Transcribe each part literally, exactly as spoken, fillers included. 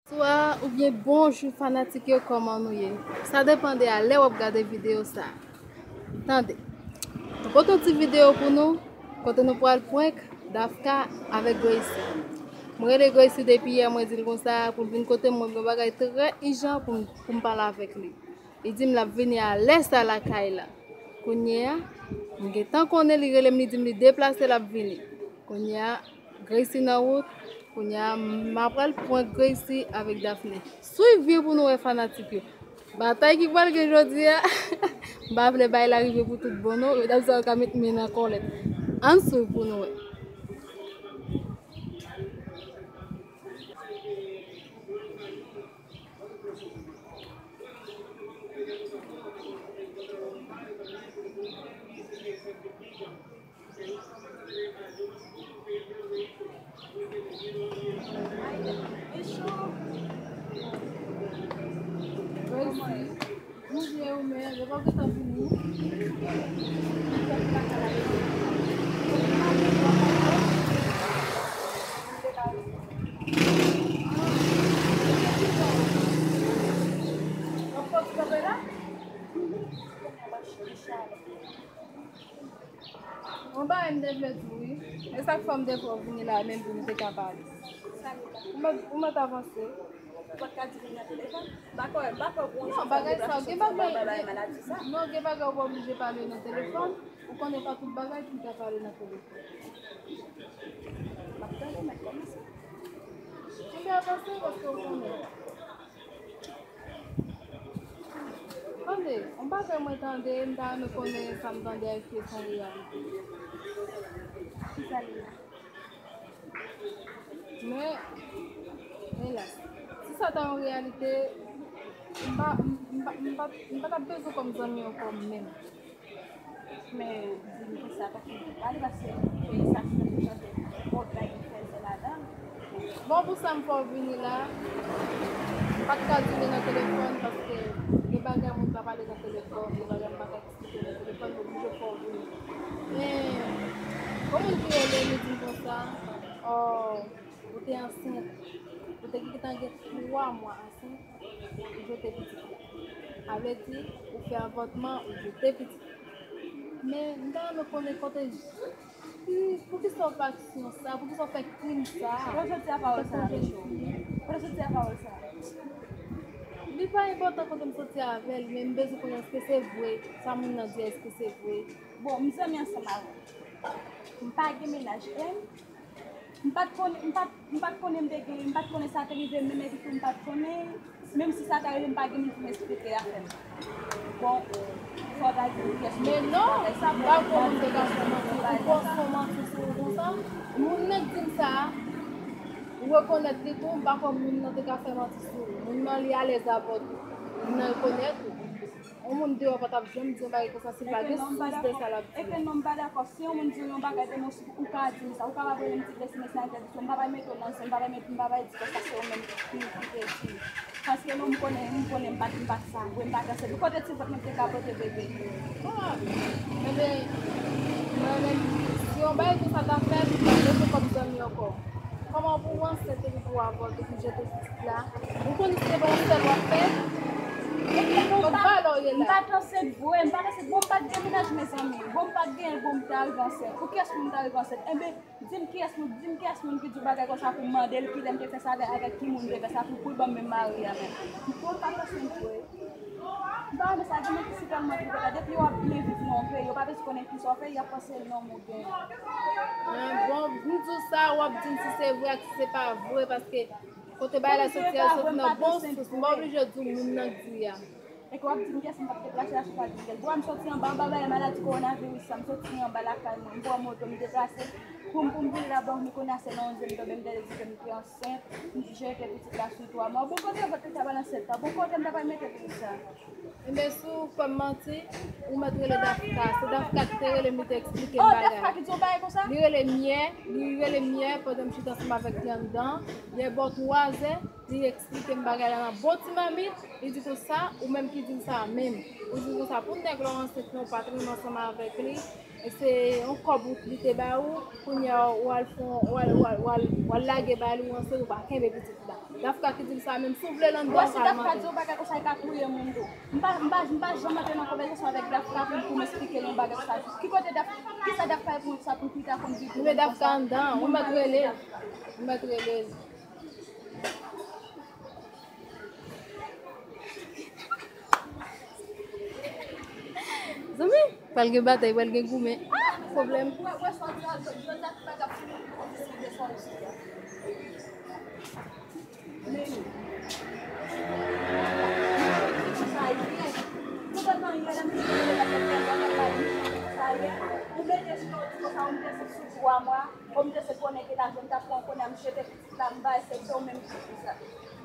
Bonswa oubyen bonjou fanatik yo, kòman nou ye? Sa depann de a lè w ap gade videyo sa. Tande, nou pote yon ti videyo pou nou, kote nou pral prank Dafka avèk Gracie. Mwen rele Gracie depi yè, mwen di l konsa pou l vin kote m, mwen gen yon bagay trè ijan pou m, pou m pale avèk li. Li di m l ap vini a lè sa lakay la. Kounye a, m gentan konnen li rele m, li di m li deplase, l ap vini. Kounye a, Gracie nan wout. Kounye a, m apral prank Gracie avèk Daphné. Swiv byen pou nou wè fanatik yo. Batay ki pral gen jodi a. M pa vle bagay la rive pou tout bon non. Medam sa yo ka met men nan kòlèt. Ann swiv pou nou wè. Yon bagay m te vle di w wi. E sa k fè m te fè w vini la menm pou nou te ka pale. Kòman, kòman t avanse? Ou pa t ka di m nan telefòn? M pa kwè, m pa kwè pou yon Non, bagay sa, gen bagay, maladi sa. Non, gen bagay ou pa oblije pale nan telefòn. Ou konnen pa tout bagay pou w ta pale nan telefòn. M ap tande, mèt kòmanse. Kenbe avanse paske ou konnen. Tande, yon bagay mwen tande, m ta renmen konnen sa m tande a èske se yon reyalite. Ki sa li ye? Men, elas, si sa ta yon reyalite, m pa, m, m pa, m pa, m pa t ap bezwen w kòm zanmi ankò menm. Men, di m kisa, paske m pale, paske peyi sa ki nan chante, bon, bagay ki fè se ladan. Bon, pou sa m fè w vini la, m pa t ka di li nan telefòn, paske gen bagay moun pa pale nan telefòn, gen bagay m pa ka eksplike nan telefòn, m oblije fè w vini. Men, yon moun ki rele m, li di m konsa, oh, ou te ansent, ou te gentan gen twa mwa ansent, ou jete pitit la. Sa vle di, ou fè avòtman, ou jete pitit la. Men, m ta renmen konnen kote, poukisa w fè aksyon sa, poukisa w fè krim sa? Kote w soti a pawòl sa, Michou? Kote w soti a pawòl sa? Li pa enpòtan kote m soti avè l, men m bezwen konnen èske se vre, sa moun nan di a, èske se vre? Bon, m zanmi ansanm avè w. M pa gen mennaj, en. M pa t konnen, m pa t, m pa t konnen m te gen, m pa t konnen sa te rive m menm, epi tou m pa t konnen, menm si sa ta rive m pa gen moun pou m eksplike afè m. Bon, fò w ta di m kiyès moun ki di bagay sa, m pa kwè moun te ka fè manti, ou panse w manti sou ou konsa? Moun nan k di m sa a, ou rekonèt li tou, m pa kwè moun nan te ka fè manti sou ou. Moun nan li alèz avè w tou, moun nan rekonèt ou. Yon moun deyò pa t ap janm di yon bagay konsa si l pa gen sous de sa l ap di. Ekenn nonm pa dakò. Si yon moun di w yon bagay de mo sou ou, ou ka di m sa. Ou kapab rele m ti Gracie, men se nan entèdiksyon. M pa pral mete w nan zen, m pa pral met, m pa pral di konsa se ou menm ki, ki te di. Paske non, m konnen, m konnen m pa t, m pa t sa vre, m pa t ansent. Kote ti vant mwen te ka pote bebe? Ah, enben, mwen menm, si yon bagay konsa ta fèt, m pa t rete kòm zanmi ankò. Kòman pou w ansent epi pou w avòte, pou w jete pitit la? Ou konn se pa yon sèl w ap fè? Epi m pa t ansent vre, m pa t ansent. Bon, m pa t gen mennaj, mezanmi. Bon, m pa t gen l, bon, m ta rive ansent. Pou kiyès moun m ta rive ansent? Enben, di m kiyès moun, di m kiyès moun ki di w bagay konsa pou m mande l kilè m te fè sa, avèk, avèk ki moun m te fè sa, pou, pou l ban m menm mari a menm. Bon, m pa t ansent vre. M pa renmen sa, gen moun ki si tèlman twouve la, depi w ap byen viv nan yon peyi, yo pa bezwen konnen kisa w fè, y ap panse l nonm ou gen. Bon, m di w sa, w ap di m si se vre ak si se pa vre, paske kote bagay la soti a, soti nan bon sous, m pa oblije di w moun nan k di a. Epi w ap di m kiyès m t ap deplase a, si w pa di m kiyès. Bon, m soti anba, anba bagay maladi kowonaviris sa, m soti anba lakay mwen, m pran moto, m deplase, pou m, pou m vini la, bon, m konnen se nan yon zen tonbe, m te di ke m te ansent, m jete pitit la sou twa mwa. Bon, kote yo te ka balanse l tan? Bon, kote m ta pral mete pitit sa? Enben, si w kwè m manti, ou mèt rele Dafka. Se Dafka ki te rele m, li te eksplike m bagay. Oh, Dafka ki di w bagay konsa? Li rele m yè, li rele m yè, pandan m chita ansanm avèk li anndan. Yè bò twa zè, li eksplike m bagay la nan bon ti mamit. Li di konsa, ou menm ki di m sa a menm. Ou di konsa, pou nèg la w ansent, men w pa t renmen ansanm avèk li. E se yon kòb ou, li te ba ou, kounye a w al fè, w al, w al, w al, w al lage ba li, ou ansent, ou pa kenbe pitit la. Dafka ki di l sa menm. Si w vle l anndan, w ka al mande. Dafka di yon bagay konsa, li ka touye moun tou. M pa, m pa, m pa janm antre nan konvèsasyon avèk Dafka pou, pou m esplike l yon bagay konsa. Ki kote Daf-, ki sa Dafka ye pou sa pou pita konn vin. Ou met Dafka anndan, ou mèt rele l. Ou mèt rele l. Zanmi, pral gen batay, pral gen goumen. Ah, pwoblèm.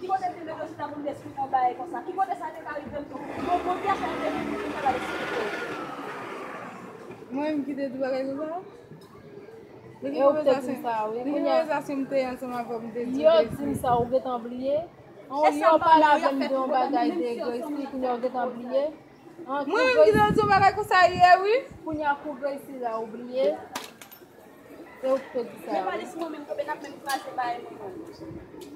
Ki kote m te mete w chita pou m te esplike yon bagay konsa? Ki kote sa te ka rive m tou? Bon, bon, ki afè m te gen pou m ta bay esplike w? Mwen menm ki te di bagay konsa? E ou te di m sa, wi. Nan ki konvèsasyon m te ye ansanm avè w, m te di w te di m sa, ou gentan bliye? An, ou pale avè m de yon bagay de Gracie, kounye a ou gentan bliye? Mwen menm ki te di w bagay konsa yè, wi. Kounye a kou Gracie la, ou bliye? Se ou ki te di sa, wi.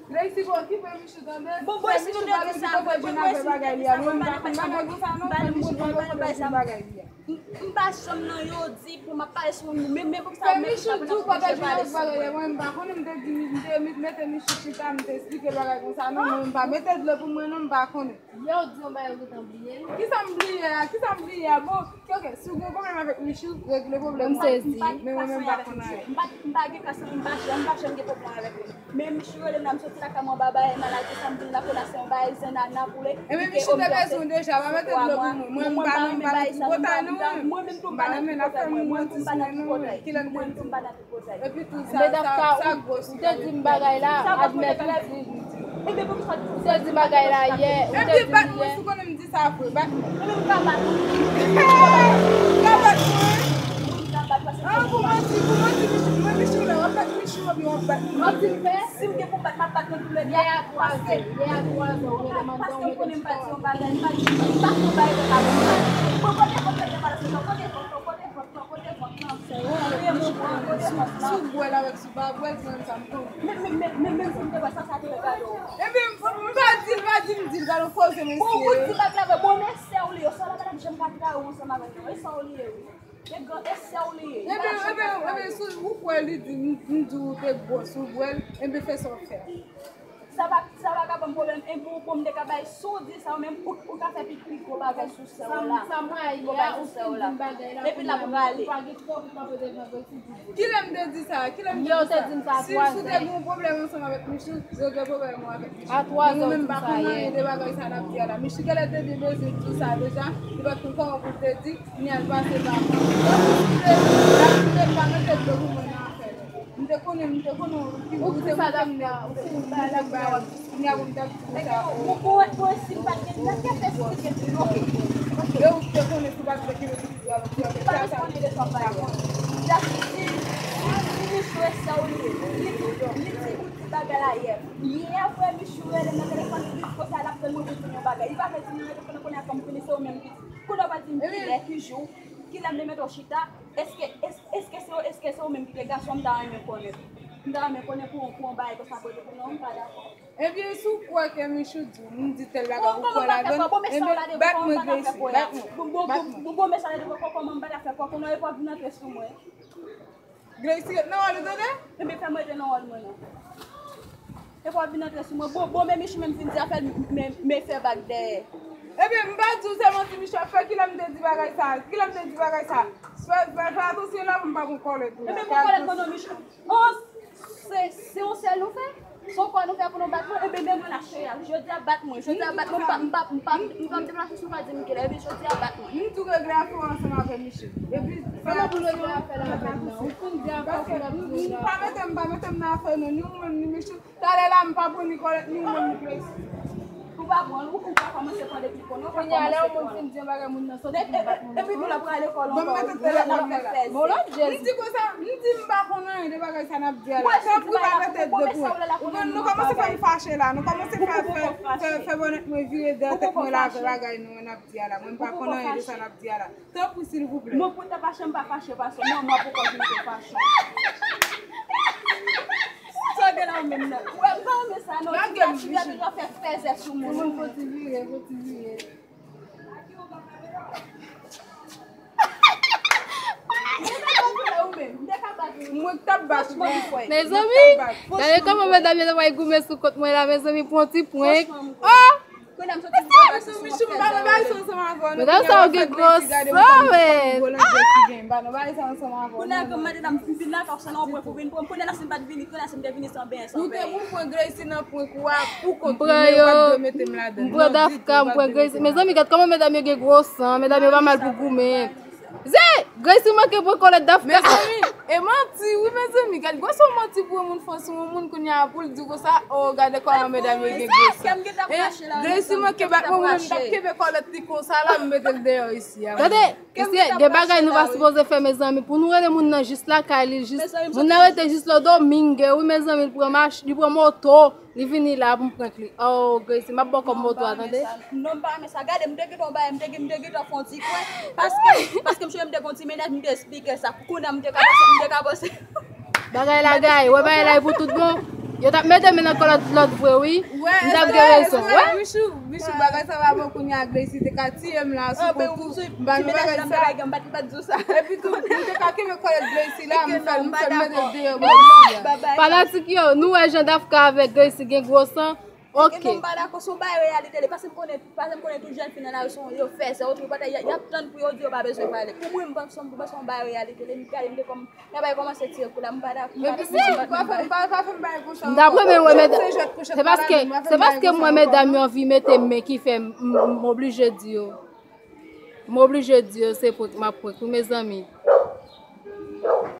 Gracie, bon, okipe Michou, tande? Bon, bon, si nou te di sa vre, bon, bon, si nou te di sa vre, m pa nan bagay konsa non, fè Michou, m pa nan bagay li a. M, m pa janm nan yo di pou m ap pale sou moun, men, men poukisa menm sa pou n ap oblije pale sou mwen? Mwen, m pa konnen, m te di, m te mete Michou chita, m te esplike bagay konsa non, mwen, m pa mete dlo pou mwen non, m pa konnen. Yè ou di yon bagay ou gentan bliye l? Kisa m bliye a? Kisa m bliye a? Bon, ok, ok, si w gen pwoblèm avèk Michou, regle pwoblèm ou. M sezi. Men mwen menm m pa konn anyen. M pa, m pa gen klas, m pa janm, m pa janm gen pwoblèm avèk li. Men Michou rele m la, m soti lakay mwen anba bagay maladi sa, m vin la, kounye a se yon bagay zen nana pou li. Ebyen Michou te bezwen w deja, pa mete dlo pou mwen. Mwen, m pa nan, m pa nan tripotay non, mwen. Mwen menm tou m pa nan tripotay, mwen, mwen menm tou m pa nan tripotay. Kilè m te di? Epi tou sa, sa, sa gwo sou. Ou te di m bagay la, admèt ou di, ou di. Ou te di bagay la yè, ou te di m yè. Epi bat mwen, si w konnen m di sa vre, bat mwen. Ou ka bat mwen. Ou ka bat mwen. An, pou manti, pou manti, Michou, mwen Michou la, w ap bat Michou, epi w ap bat mwen. Manti m fè? Si m gen pou bat, m ap bat nou toulède. Yè a twa zè, yè a twa zè, ou rele m anndan, ou mete m chita. Paske m konnen m pa di yon bagay, m pa di, m pa fè yon bagay lè pa bon. Bon, kote vant lan, kote vant lan, kote vant lan, kote vant lan. Sou bwèl avèk sou pa bwèl, mwen sa m konnen. Men, men, men, men, menm si m te wè sa, sa te gade w. Ebyen, m pa di l, pa di m di l, gade w koze, mesye. Bon, ou di bak la vre, bon, men sè w li ye, sa la pa t ap janm ka trayi w ansanm avèk nou, e sa w li ye, wi. E gran, e sè w li ye. Ebyen, ebyen, ebyen, si ou kwè li di, m, m di w te gwo sou bwèl, ebyen, fè sa w fè. Sa pa, sa pa ka ban m pwoblèm. E pou, pou m te ka bay, si w di sa, ou menm, ou, ou ka fè pi, pi gwo bagay sou sè w la. Pi gwo bagay sou sè w la. Epi l ap rale. Kilè m te di sa? Kilè m te di sa? Si, si w te gen yon pwoblèm ansanm avèk Michou, regle pwoblèm ou avèk Michou. Men mwen menm m pa konn anyen de bagay sa n ap di a la. Michou genlè te byen bezwen di w sa deja, li pa t konn kòman pou l te di. Kounye a l pase pa mwen. Donk, si w vle, la, m te pa mete dlo pou mwen nan afè yo. M te konnen, m te konnen ou te, ou te mete m nan, ou te, ou te bay, kounye a pou m t ap di w sa. Ou, ou, ou, si m pa t gen, nan ki afè si te gen, ok. Ok. E ou te konnen si w pa t vle ki mete dlo avèk dlo avèk sa, sa. Just si, si, si Michou e sa w li ye. Li di, li di ou di bagay la yè. Yè, frè Michou rele nan telefòn, li di konsa l ap tann mwen pou di m yon bagay. Li pa vle di m nan telefòn, kounye a fò m vini, se ou menm ki di. Kounye a w pa di m kilè, ki jou, kilè m te mete w chita, èske, èske, èske se, èske se ou menm ki te gason, m ta renmen konnen. M ta renmen konnen pou, pou yon bagay konsa pote pou nou, m pa dakò. Ebyen, si w kwè ke Michou di w, m di tèl bagay, ou kwè ladan l, ebyen, bat mwen, Gracie, bat mwen, bat mwen. Bon, bon, men sa la devan kòkò, kòman m pa ta fè kòkò, non, e pa vin antre sou mwen. Gracie ret nan wòl ou, tande? Ebyen, fè mwen rete nan wòl mwen, non. E pa w vin antre sou mwen. Bon, bon, men Michou menm fin di afè l, men, men fè bak dèyè. Ebyen, m pa di w se manti Michou ap fè, kilè m te di bagay sa? Kilè m te di bagay sa? Fè, fè, fè atansyon la pou m pa pran kòlè tou la. Ebyen, pran kòlè mwen non, Michou. An, se, se yon sèl nou fè? Se yon kò nou fè pou nou bat mwen? Ebyen, men mwen la, cheri a. Jodi a bat mwen. Jodi a bat mwen, m pa, m pa, m pa, m pa deplase si w pa di m kilè. Ebyen, jodi a bat mwen. M tou regle afè w ansanm avè Michou. Epi, fè atansyon. Ou fin di afè w, paske m pa mete m, pa mete m nan afè w non, ni ou menm, ni Michou. Talè la, m pa pran ni kòlèt, ni ou menm, ni Gracie. Ou pa pran, ou, ou pa kòmanse pran depi konnen, ou pa kòmanse pran. Kounye a, lè yon moun fin di yon bagay, moun nan soti pou bat moun ankò. Epi tou, l ap rale kò l ankò, wi, l ap fè fèzè. M di konsa, m di m pa konn anyen de bagay sa n ap di a la. Tanpri, pa mete dlo pou mwen. Ou konn, nou kòmanse fè m fache la, nou kòmanse fè, fè, fè, fè bònèt mwen vire dèyè tèt mwen la, avè bagay nou n ap di a la. Mwen m pa konn anyen de sa n ap di a la. Tanpri, silvouplè. Mwen pou ta fache, m pa fache, paske mwen, mwen poko vin pou fache. Ou wè, m pa renmen sa, non. Ti gras, ti gras, ti gras fè fèzè sou moun. Fò ti vire, fò ti vire. Mwen k t ap bat ou, wi. Mezanmi, gade kòman medam yo t ap goumen sou kont mwen la, mezanmi, pou yon ti prank. Oh! Medam sa yo gen gwo san, men. Kounye a, granm madanm, m vin la, kòm se nan yon pwen pou vin pran m. Kounye a, si m pa t vini, kounye a, si m te vini san benyen, san benyen. Ou te pou pran Gracie nan prank ou a pou kont ou, men ou pa t dwe mete m ladan. M pran Dafka, m pran Gracie. Mezanmi, gad kòman medam yo gen gwo san, medam yo pa mal pou goumen. Ze! Gracie manke pran kòlèt Dafka. Mezanmi, e manti, wi, mezanmi. Gad, gwo son manti pou yon moun fè sou yon moun kounye a pou l di konsa, oh, gade kòman medam yo gen gwo san. E, Gracie manke bat mwen, mwen menm, m t ap kenbe kòlèt li konsa la, m mete l deyò isi a. Tande, mesye, gen bagay nou pa sipoze fè, mezanmi. Pou nou rele moun nan jis lakay li, jis, moun nan rete jis Sendomingue, wi, mezanmi, li pran mach-, li pran moto. Li vini la pou m prank li. Oh, Gracie, m ap ba w kòb moto a, tande? Non, m pa renmen sa. Gade, m te gentan bay, m te, m te gentan fè yon ti kwen. Paske, paske m sonje m te gen yon ti mennaj, m te esplike sa. Kounye a, m te ka panse, m te ka panse. Bagay la gay, wè bagay la e pou tout bon. Yo t ap mete men nan kòlèt lòt vre, wi. M t ap gen rezon, wè. Michou, Michou, bagay sa pa bon kounye a, Gracie te ka tiye m la, sou kont ou. M pa nan bagay sa. Epi tou, m te ka kenbe kòlèt Gracie la, m fè l, m fè l mete l deyò bò isi a. Fanatik yo, nou wè jan Dafka avèk Gracie gen gwo san? Ok. Gen moun m pa dakò, se yon bagay reyalite li, paske m konnen, paske m konnen tout jèn fi nan lari se yon, yo fèzè, yo tou, y ap tann pou yo di yo pa bezwen pale. Pou mwen, m panse, m panse se yon bagay reyalite li, m gade, m te kòm, nan bagay kòmanse tire kou la, m pa dakò, m pa dakò. Epi si, pa fè m, pa, pa fè m bagay konsa ankò. M t ap renmen wè medam, se paske, se paske m wè medam yo anvi mete men ki fè m, m, m oblije di yo. M oblije di yo se prank m ap prank wi, mezanmi.